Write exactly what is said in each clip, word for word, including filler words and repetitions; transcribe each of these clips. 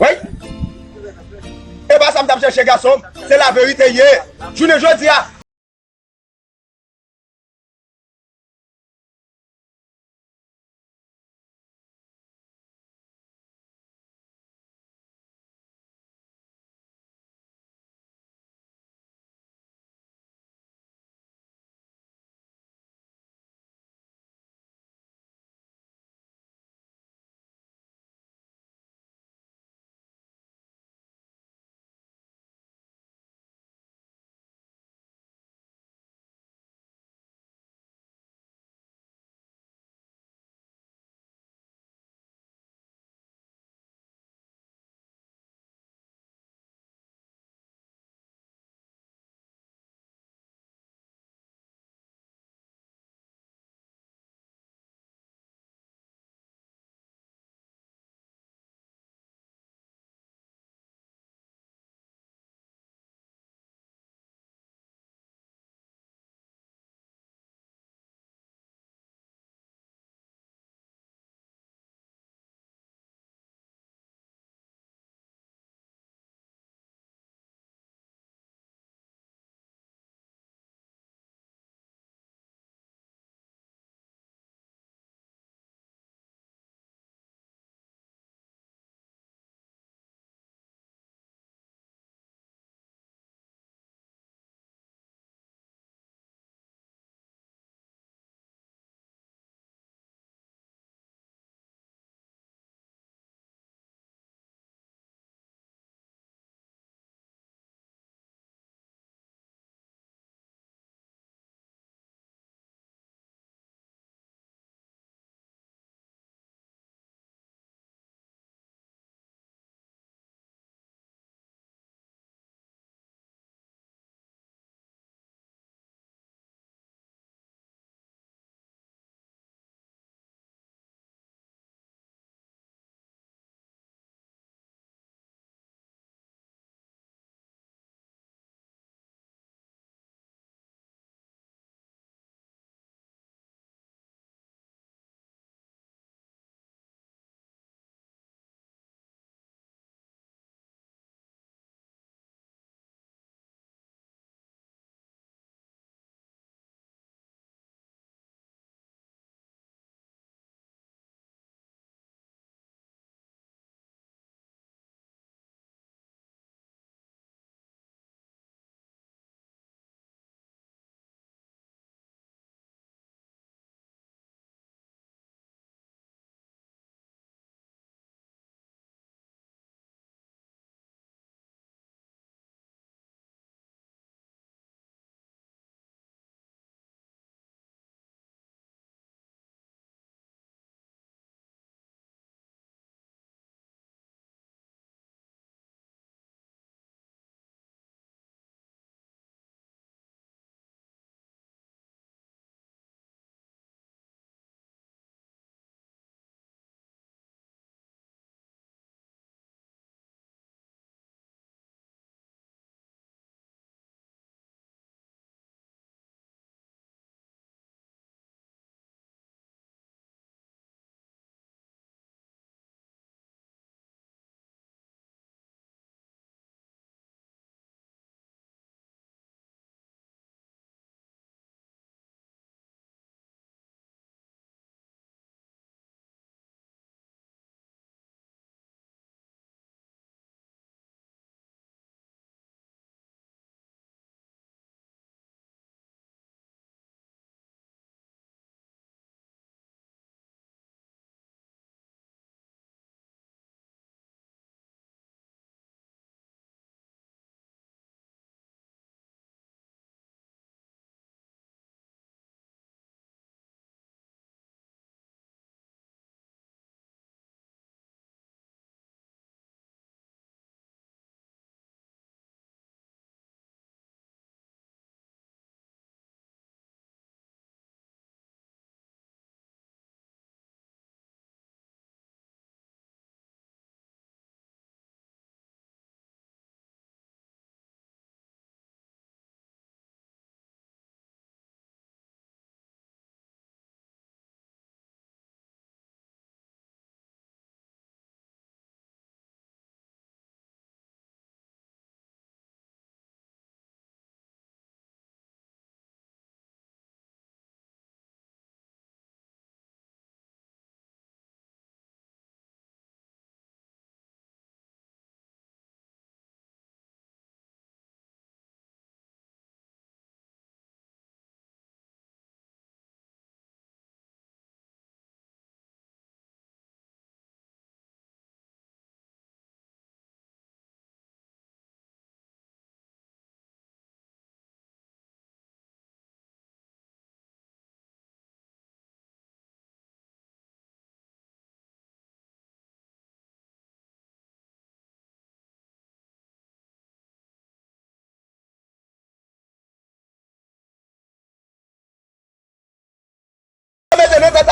Wi. E pa sa m t ap chèche, gason m. Se laverite ye. Jounen jodi a,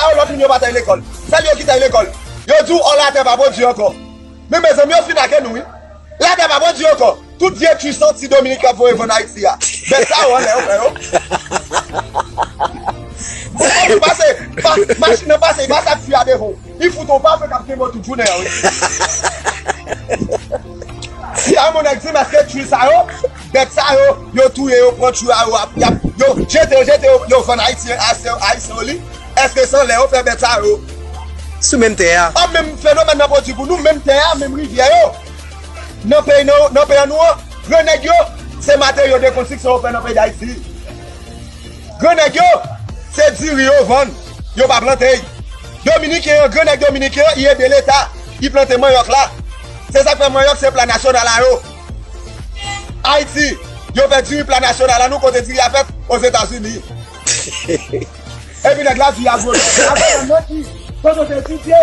a yo, lòt moun yo pa t al lekòl. Sèl yo ki t al lekòl. Yo di w, ò, latè pa pwodui ankò. Men mezanmi, yo fin ake nou, wi. Latè pa pwodui ankò. Tout vye twi santi Dominik k ap voye vann Ayiti a. Bèt sa yo anlè yo, frè yo. Ou konn pase, pa, machin nan pase, li pase ak fwi a devan w. Li fout on pafe k ap kenbe w tout jounen an, wi. Si a yon nèg di m, èske twi sa yo, bèt sa yo, yo touye yo, pran twi a yo, ap, y ap, yo jete yo, jete yo, yo vann Ayisyen, Ayisyen, Ayisyen yo li, èske se anlè yo fè bèt sa yo? Sou menm tè a. An menm fenomèn nan pwodui pou nou, menm tè a, menm rivyè yo. Nan peyi, nan, nan peyi an nou an, gran nèg yo, se materyo de konstriksyon yo fè nan peyi Dayiti. Gran nèg yo, se diri yo vann, yo pa plante. Dominiken an, gran nèg dominiken an, li ede leta, li plante manyòk la. Se sa k fè manyòk se pla nasyonal a yo. Ayiti, yo fè diri pla nasyonal a nou, kote diri a fèt? Ozetazini. Epi nèg la di a gwo. Avè nan ki? Kote w te etidye?